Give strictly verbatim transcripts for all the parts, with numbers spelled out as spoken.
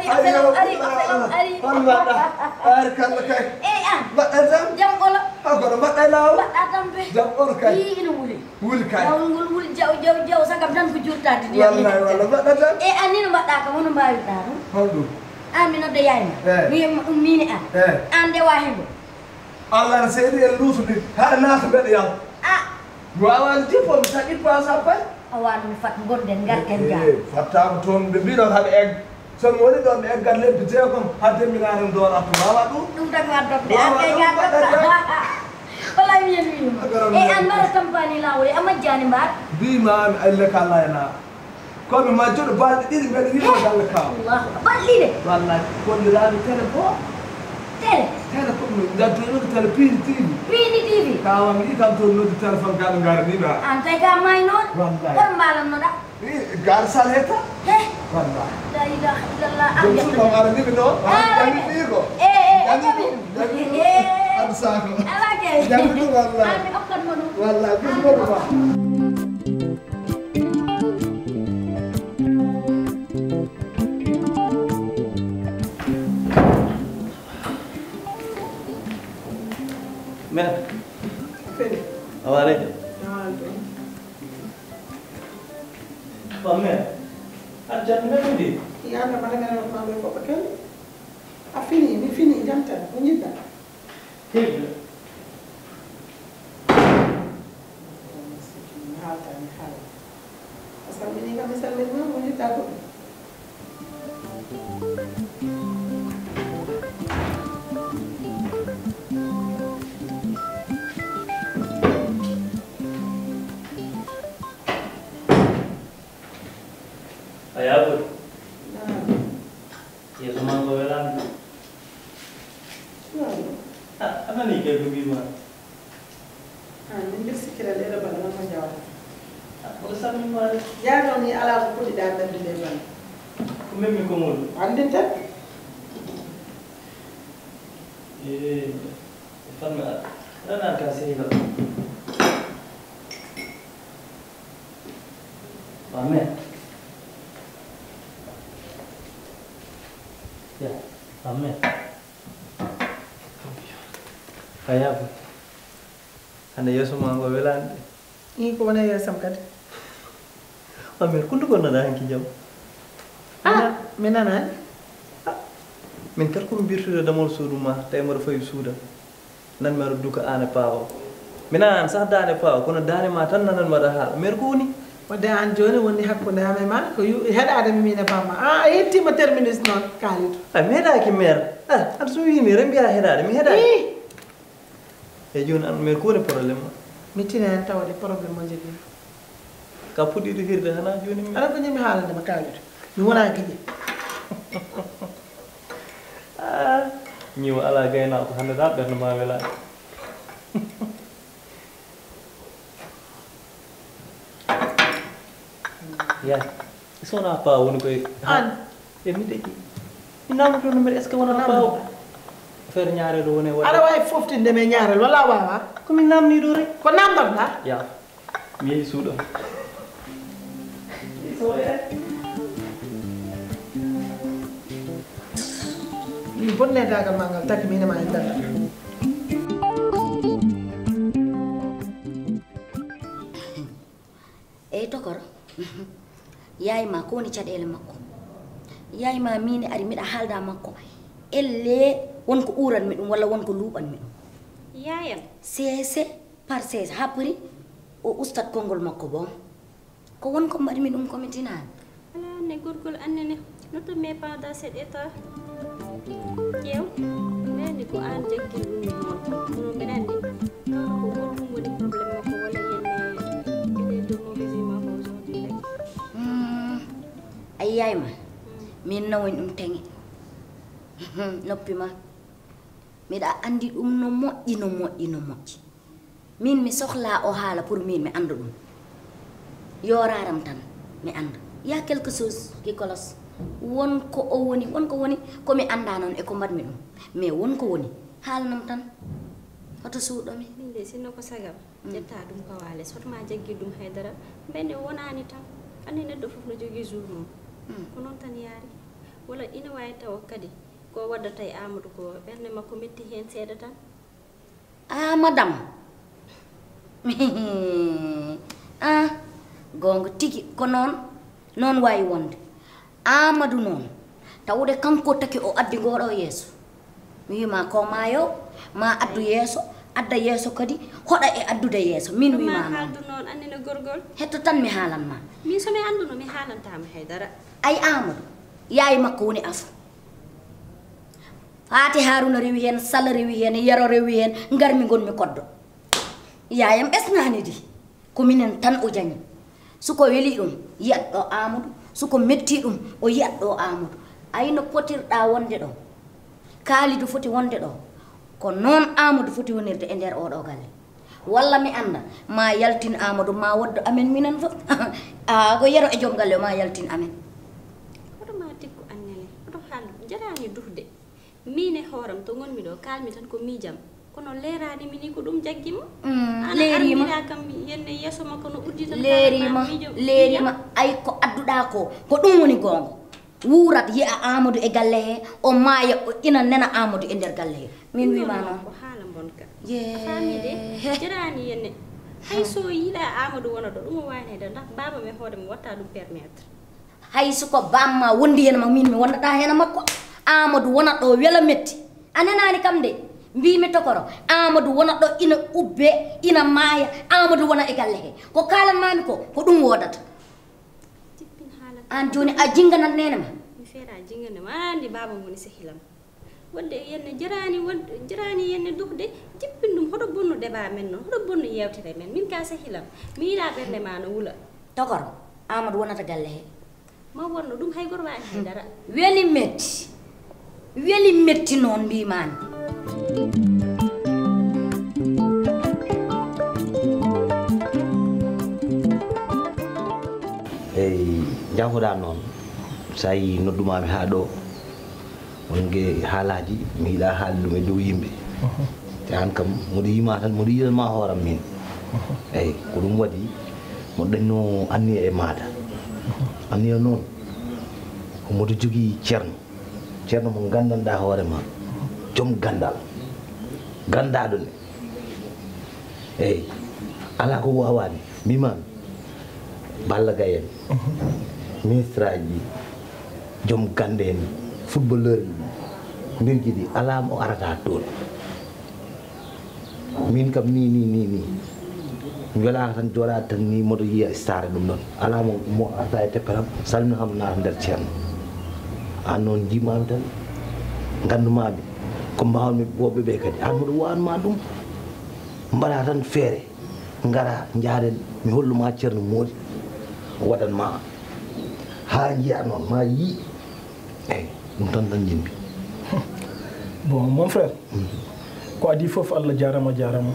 Ayo, ari, ari. Hol mbaɗɗa? Ar kalla kay. Eyi an. Mbaɗɗa jam? Jam olo. Ha kono mbaɗɗa e laawol? Mbaɗɗa tampe. Jam olo kay. Ii, ina wuli. Wuli kay. Laawol ngol wuli jaw, jaw, jaw, sagam tan ko jurtaade ndiyam. Wallay, wallay. Mbaɗɗa jam? E an ni no mbaɗɗa kam, hono mbaawirɗa ɗum? Hol ɗum? An mi nodda yaay ma. Eh. Mi wiya ma ɗum miine an. Eh. An ndewa hembo. Allah no seedi en luusude. Haɗa naata mbeɗa yal. Ah. Mi waawani dippo, mi saɗi paas ha pay. A waano mi fat ngonden ngarten ga. Eh, fattaama toon ɓe mbiɗon haɗa egg. So mi woni ɗo mi eggat lebbi jeegom, hadde mi naata mi doora to. Waawa ɗum? Ɗum tan ko addorde. Waawa an kay ɗum, ga mbaɗa addorde. Tan. Wala mi yen wiima. A garan e mi an mbaɗa tampani laawol, e a majjani mbaɗa. Mbiima an elle ka layna. Ko mi majjuɗo balɗe ɗiɗi mbeɗa wiima galle kaw. Allah. Balɗe ɗiɗi? Wallahi. Kolliraami télé ko. Télé? Télé ko mi ngaddoynoɗo télé Piindi T V. Piindi T V? Kawa mi kam toon noddi téléphone gaɗo ngaraniɗo. An kay ka maynoɗo. Wallahi. Kono mbalannoɗa. Gar sal hetta. He. Wallahi. La ilaha illallah. Jom suuɗo am ara niɓi noon. Ah, jami fiigo. Eh, eh, jami ɗum. Jami ɗum. Eh. Addu saako. Ala kay. Jami ɗum wallahi. Ami okkat mo ɗum. Wallahi, ɗum ɗum ma. Mère. Feli. Awa aleykum. Awa aleykum. Ba mère. An jam mère ndi. Yalla mala mère ko mambe ko bakel. A fini, mi fini jam tan, ko nyidda. Hibla. Mi haalta, mi haala. A salmini kam, mi salmini ma, ko nyidda ko. A yaaɓoy. Naam. Yeeso maa ngo welaani. Suwaa. Ah, a nanii kay ko mbiimi ma. Ah, min mbiɗa sikki tan ɗee ɗoo balɗe maa ko njawata. Ah, mboɗo salmini ma de. Jaato ni alaa ko pottiɗaa ɓernde ɗee balɗe. Ko memmi ko ngol. Anndin tan. Eh, Fatma, ranan kan sehila. Amen. Ya, amen. Ayabu. Hande yeeso ma ngo welaani de. Ii, ko wona yeesam kadi? Amen, kundu ko nana hanki jam. Ah, mi nanaani. Ah, min kadi ko mi birtude damol suudu ma, tawi mboɗo fawi suuda. Nan mi aɗa duka aan e paawa. Mi nanaani sah daande paawa, kono daande ma tan nanan mbaɗa haala. Mère ko woni? Wadde aan jooni woni hakkunde am e ma, ko yu-, heɗaade mi miin e bamma. Ah, a yettiima terminus noon, Kalidou. Ah, mi heɗaaki mère. Ah, aɗa so wiimi, rembi a heɗaade, mi heɗaaki. Ih! E jooni an, mère ko woni problème ma? Mi tini heen tawde problème mo njogii. Ka puɗɗiiɗo hirde, hana jooni mi. Aɗa ko njimi haalande ma Kalidou. Mi wona giƴe. Ah, ñiwo alaa gaynaako, hannde dal ɓernde ma welaani. Yaay, so wonaa paa woni koye. An? E mi deƴƴi. Mi namdoto no mbiɗa, est-ce que wonaa paa o? Affaire ñaareel o woni e waɗde. Aɗa waawi foftinde men ñaareel, walla a waawaa? Ko min namni ɗo rek. Ko namdorɗaa? Ya. Mi yehi suuɗo. Min bonnetaagal ma ngal taki min e ma en dalla. Eyi tokoro. Yaay ma ko woni caɗeele makko? Yaay ma min ari mbiɗa haalda makko. Elle won ko uuranmi ɗum walla won ko luuɓanmi ɗum. Yaayam. Seese par seese. Haɓri o ustat konngol makko boom. Ko won ko mbaɗmi ɗum ko mi tinaani. Alaa ne gorgol annene. Ne te mets pas dans cet état. Ƴeew. Mbeɗa anndi ko aan jaggiri ɗum noon. Kono mbeɗa anndi ko goɗɗum woni problème makko walla yenne il est de mauvaise humeur aujourd'hui rek. Hmm. A yiyaay ma. Hmm. Min nawani ɗum teŋe. Noppi ma. Mbiɗa anndi ɗum no moƴƴi, no moƴƴi, no moƴƴi. Min mi sohlaa o haala pour min mi annda ɗum. Yooraram tan mi annda. Il y a quelque chose qui cloche. Won ko o woni, won ko woni ko mi annda noon e ko mbaɗmi ɗum. Mais won ko woni, haalnam tan. Hoto suuɗo mi. Min de sinno ko sagam, mm, ƴetta ɗum pawa les. Hoto ma jaggi ɗum haydara. Mbene wonaani tan. Anndi neɗɗo fof no jogii jour mum. Mm. Ko noon tan yaari. Wala ina waawi tawa kadi ko waddata e Amadou ko ɓernde makko metti heen seeɗa tan. Ah, madame. Ah, goonga tigi, ko noon, noon waawi wonde. Amadou noon, tawde kanko taki o addi ngoo ɗoo yeeso. Mi wii ma ko maayo, ma addu yeeso, adda yeeso kadi, hoɗa e addude yeeso. Min wii ma noon. Haaldu noon, annene gorgol. Hetto tan mi haalan ma. Min so mi annduno, mi haalantaa ma hay dara. Ay Amadou, yaay makko woni afo. Faati Haruna rewi heen, Sala rewi heen, Yero rewi heen, ngarmi ngonmi koddo. Yaayam ɓesnaani di. Ko minen tan o jañi. Suko weli ɗum, yiyat ɗo Amadou. Suko metti ɗum, o yiyat ɗo Amadou. Ay no potirɗa wonde ɗo. Kalidou foti wonde ɗo. Ko noon Amadou foti wonirde e nder oɗo galle. Walla mi annda, ma yaltin Amadou, ma woddo amen minen fof. A ko Yero e joom galle o, ma yaltin amen. Hoto ma tikku annene, hoto haaldu, jaraani duhde. Min e hooram to ngonmi ɗo, kaalmi tan ko miijam. Kono leeraani mi ni ko ɗum jaggi mo. Mm, ana leeriima. Armira kam yenne yeeso makko no uddi tan, leeriima, kaalan ma miijam, leeriima. Miijam. Ay ko adduɗa ko, ko ɗum woni goonga. Wuurat yi'a Amadou e galle he, o maaya, o ina nena Amadou e nder galle he. Min wii ma noon. Ko haala bonka. Yee. A faami de, jaraani yenne. Hay so yiɗa Amadou wona ɗo, ɗum o waawani de, ndax baaba me hoore mum watta ɗum permettre. Hay so ko bamma wondi heen ma, min mi wondata heen makko. Amadou wona ɗo wela metti. A nanaani kam de, mbiimi tokoro. Amadou wona ɗo ina ubbe, ina maaya. Amadou wona e galle he. Ko kaalan maami ko, ko ɗum woodata. Jippin haala. Aan jooni a jinganat neene ma? Mi feera jingande ma, a anndi baaba woni sehilam. Wonde yenne jaraani, won-, jaraani yenne duhde, jippin ɗum. Hoto bonnu débat men noon, hoto bonnu yeewtere men. Min ka sehilam, mi yiɗa ɓernde ma no wula. Tokoro, Amadou wonata galle he. Ma wonno ɗum hay goto waani hay dara. Weli metti. Weli metti noon mbimami. Eyi, jaafoɗa noon, so a yi noddumami haa ɗo, won ge haalaaji mi yiɗa haalde ɗum e dow yimɓe. Te aan kam, mboɗo yima tan, mboɗo yiɗanma hooram min. Eyi, ko ɗum waɗi, mboɗo dañno anniya e maada. Anniya noon, ko mboɗo jogii ceerno. Ceerno mo nganndanɗaa hoore ma, joom ganndal, ganndaɗo ne. Eyi, alaa ko wawaani, mbimami, Balla Gaye en, ministre aji ɗi, joom gannde en, footballeur ji ɗi, mbirji ɗi, alaa mo arata toon. Min kam ni, ni, ni, ni. Mi welaaka tan jooɗaade tan ni mboɗo yiya star e ɗum ɗon. Alaa mo, mo arta e teppe tan, salmina kam naata nder ceerno. Aan noon njiimaami tan, nganndumami ko mbaawmi woɓɓe ɓe kadi. Aan mboɗo wawanma ɗum. Mbaɗa tan feere, ngara njaaden, mi holluma ceerno moodi, waɗanma haa njiya noon, ma yii. Eyi, ɗum tan tan njiɗmi. Bon, mon frère, ko adii fof, Allah jaarama, jaarama.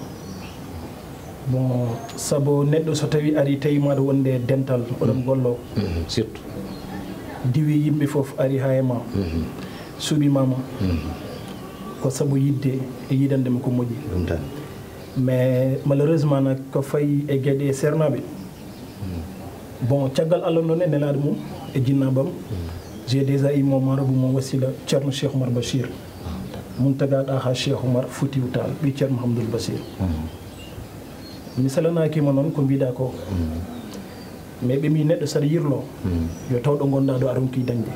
Bon, sabu neɗɗo so tawi ari tawi maɗa wonde e dental, oɗon gollo. Mhm, surtout. Diwi yimɓe fof ari haa e ma. Mhm. Suɓimama. Mhm. Ko sabu yidde e yidande mo ko moƴƴi. Ɗum tan. Mais malheureusement nak, ko fayi e geɗe seernaaɓe. Bon, caggal Allah noon e nelaaɗo mum e jinnaabam, j'ai déjà eu mon marabout, mon wasila, Ceerno Cheikh Oumar Bachir. Mountaga Daha Cheikh Oumar Foutiyou Tall, ɓii Ceerno Mouhamadoul Bachir. Mi salanaaki mo noon ko mbiɗa ko. Mais ɓe mbi neɗɗo saɗa yirlo, yo taw ɗo ngonɗa ɗo a ronki dañde.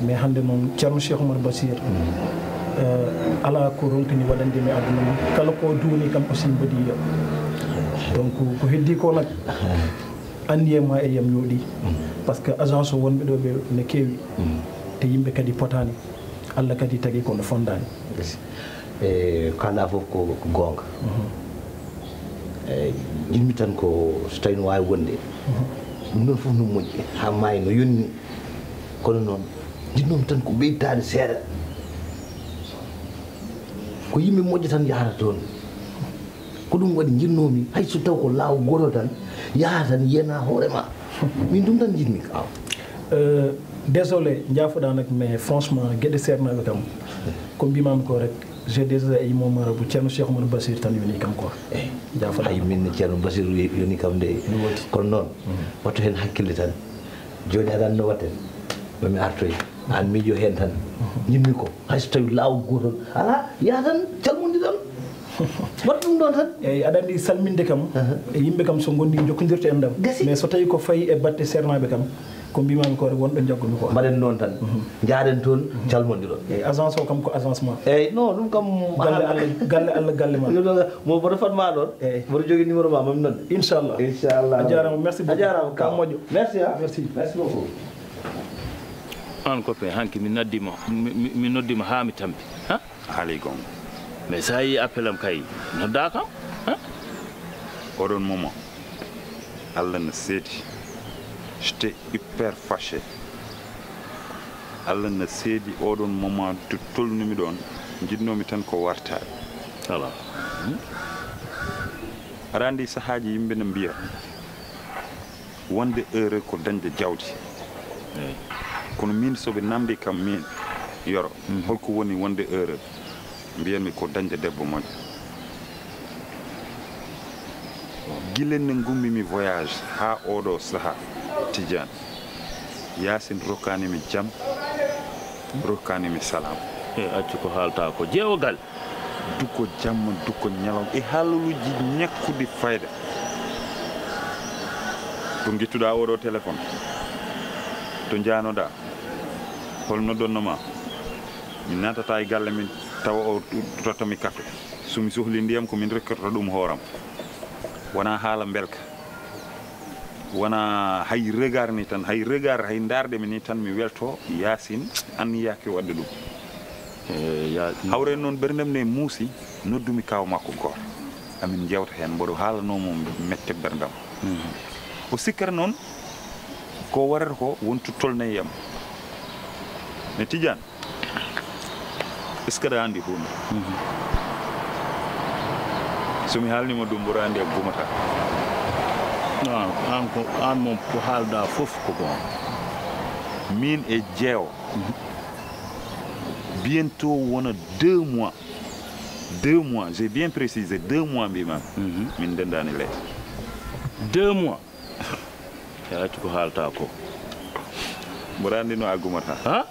Mais hannde noon, Ceerno Cheikh Oumar Bachir, eh, alaa ko ronkini waɗande mi aduna mum. Kala ko duuni kam aussi mbaɗi yo. Donc, ko heddi ko nak, anniya ma e yam yooɗi. Parce que agence o wonɓe ɗo ɓe ne keewi. Te yimɓe kadi potaani. Allah kadi tagi kono fondaani. E, ko kaalɗa fof ko, ko goonga. Mhm. E, jiɗmi tan ko so tawi no waawi wonde. Mhm. Ɗum ɗon fof no moƴƴi, haa maayi no yonni. Kono noon, jiɗnoomi tan ko ɓeydaade seeɗa. Ko yimɓe moƴƴo tan yahata toon. Ko ɗum waɗi njiɗnoomi, hay so taw ko laawol gootol tan, yaha tan yiyana hoore ma. Min ɗum tan njiɗmi, aw. Euh, désolé, njaafoɗaa nak, mais franchement, geɗe seernaaɓe kam, ko mbimami ko rek, j'ai déjà eu mon marabout, Ceerno Cheikh Oumar Bachir tan yoni kam quoi. Eh, njaafoɗaa. Hay min ne Ceerno Bachir yo-, yoni kam de. Ɗum waɗi. Kono noon, mm, wattu heen hakkille tan. Jooni aɗa anndi no waɗten, ma mi artoy. Aan miijo heen tan. Njimmi ko, hay so tawii laawol gootol alaa, yaha tan, calmondiron. Waɗ ɗum ɗoon tan. Eeyi, aɗa anndi salminde kam, e yimɓe kam so ngondi jokkondirte enɗam. Gasi. Mais so tawii ko fayi e batte seernaaɓe kam, ko mbiimaami ko wonɗo njaggu-mi ko. Mbaɗen noon tan. Njaaden toon, calmondiron. Eeyi, agence o kam ko agence ma. Eeyi, non, ɗum kam. Galle Allah, galle Allah, galle ma. Ɗum ɗo, mo mboɗo fadma ɗoon. Eeyi. Mboɗo jogii numéro ma, mami noon. Inchallah. Inchallah. A jaaraama, merci beaucoup. A jaaraama, ka moƴƴo. Merci, ah. Merci. Merci beaucoup. Aan copain, hanki mi noddi ma, mi, mi, mi noddi ma haa mi tampi, ha? Haali goonga. Mais so a yii appel am kay, noddaa kam, ha? Oɗon moment, Allah no seedi. J'étais hyper fâché. Allah no seedi oɗon moment to tolnumi ɗoon, njiɗnoomi tan ko wartaade. Voilà. Aɗa anndi sahaaji yimɓe no mbiya, wonde heureux ko dañde jawdi. Eey. Kono miin, so ɓe naamndii kam miin, Yoro, holko woni wonde heureux? Mbiyanmi ko dañde debbo moƴƴo. Gila nde ngummi-mi voyage haa ooɗoo sahaa, Tidiane, Yaasin rokkaani mi jam, rokkaani mi salaam. E accu ko haaltaa ko. Jeewo galle. Duko jamma, duko ñalawma, e haalaluuji ñakkuɗi fayda. To ngittuɗaa ooɗoo téléphone? To njaanoɗaa? Hol noddonno ma? Mi naatata e galle, mi tawa o totta mi kafe. So mi sohli ndiyam, ko min rokkorta ɗum hooram. Wonaa haala mbelka. Wonaa hay regard ni tan, hay regard, hay ndaarde mi ni tan, mi welto. Yaasin anniyaaki waɗde ɗum. Eh, ya- Hawre noon ɓerndam nde muusi, noddumi kaaw makko gooto. Amin njewta heen, mboɗo haalanoo mo mette ɓerndam. Mhm. O sikkata noon ko waɗata ko wontu tolnay yam. Ne Tidiane, est-ce que aɗa anndi huunde? Mhm. So mi haalnii ma ɗum, mboɗo anndi a gumataa. Non, aan ko, aan moom ko haalɗaa fof ko goonga. Miin e jeewo. Mhm. Bientôt wona deux mois. Deux mois, j'ai bien précisé, deux mois mbiimaami. Mhm. Min ndenndaani leydi. Deux mois? E accu ko haaltaa ko. Mboɗo anndi no a gumataa. Ha?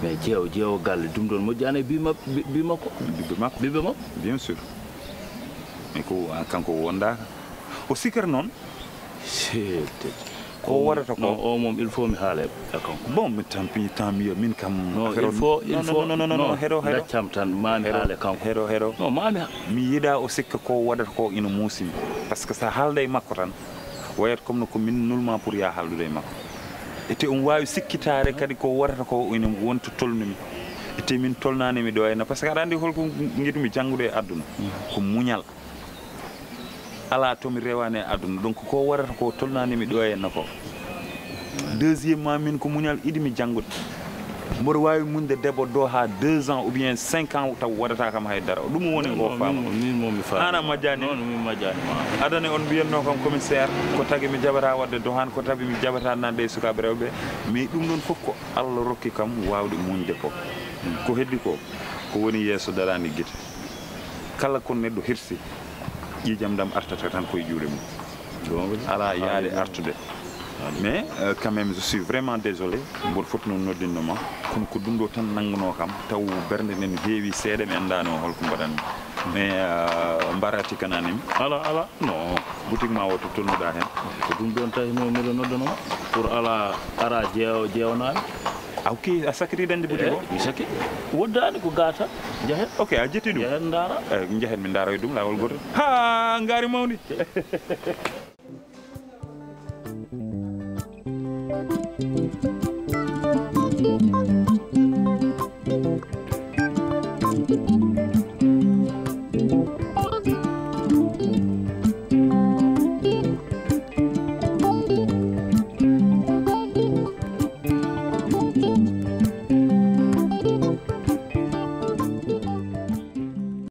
Mais jeewo, jeewo galle, ɗum ɗoon moƴƴaani e ɓii ma-, ɓi-, ɓii makko? Ɓiɓɓe makko. Ɓiɓɓe makko? Bien sûr. Mais ko, kanko wondaaka. O sikkata noon. Seeɗa. Ko o waɗata ko? Non, o moom, il faut mi haala e kanko. Bon, mi tampi, tant mieux, min kam. Non, affaire il faut, il faut, non, non, non, non, non, non, heɗo, heɗo. Gaccam tan, ma mi haala e kanko. Heɗo, heɗo. Non, ma mi ha- Mi yiɗaa o sikka ko o waɗata ko ina muusi mi. Parce que so a haalda e makko tan, wayata comme no ko min nulma pour ya haaldude e makko. Ete omo waawi sikkitaare kadi ko o waɗata ko ina wonta tolnumi. Ete min tolnaani mi ɗo henna. Parce que aɗa anndi holko ngiɗumi janngude e aduna? Ko muñal. Alaa to mi rewaani e aduna. Donc ko o waɗata ko tolnaani mi ɗo henna ko. Deuxièmement, min ko muñal yiɗmi janngude. Mboɗo waawi muñde debbo ɗo haa deux ans ou bien cinq ans taw waɗata kam hay dara. Ɗum woni ko faamu. Min moom mi faami. Aan a majjaani? Non, min majjaani ma. Adane on mbiyatnoo kam commissaire, ko tagi mi jaɓataa waɗde dohan, ko tagi mi jaɓataa naatde e sukaaɓe rewɓe. Mais ɗum ɗoon fof ko Allah rokki kam waawde muñde ko. Ko heddi ko, ko woni yeeso daraani gite. Kala ko neɗɗo hirsi, ƴiiƴam ɗam artata tan koye juuɗe mum. Alaa yaade artude. Mais, euh, quand même, je suis vraiment désolé. Mboɗo foti noon noddinno ma. Kono ko ɗum ɗo tan nanngunoo kam. Taw ɓernde nden heewi seeɗa, mi anndaano holko mbaɗanmi. Mais, euh, mbaara tikkanani mi. Alaa, alaa. Non. Boutique ma o to tolnuɗaa heen. Ko ɗum ɗoon tawi mo miɗo noddanoo. Pour alaa, ara jeewo, jeewnaaɓe. A hokki, a sakkiti dañde boutique o? Eh, mi sakki. Woddaani ko ga tan. Njahen. Ok, a ƴetti ɗum? Njahen ndaara. Eh, njahen mi ndaara e ɗum laawol gootol. Ha, ngaari mawni.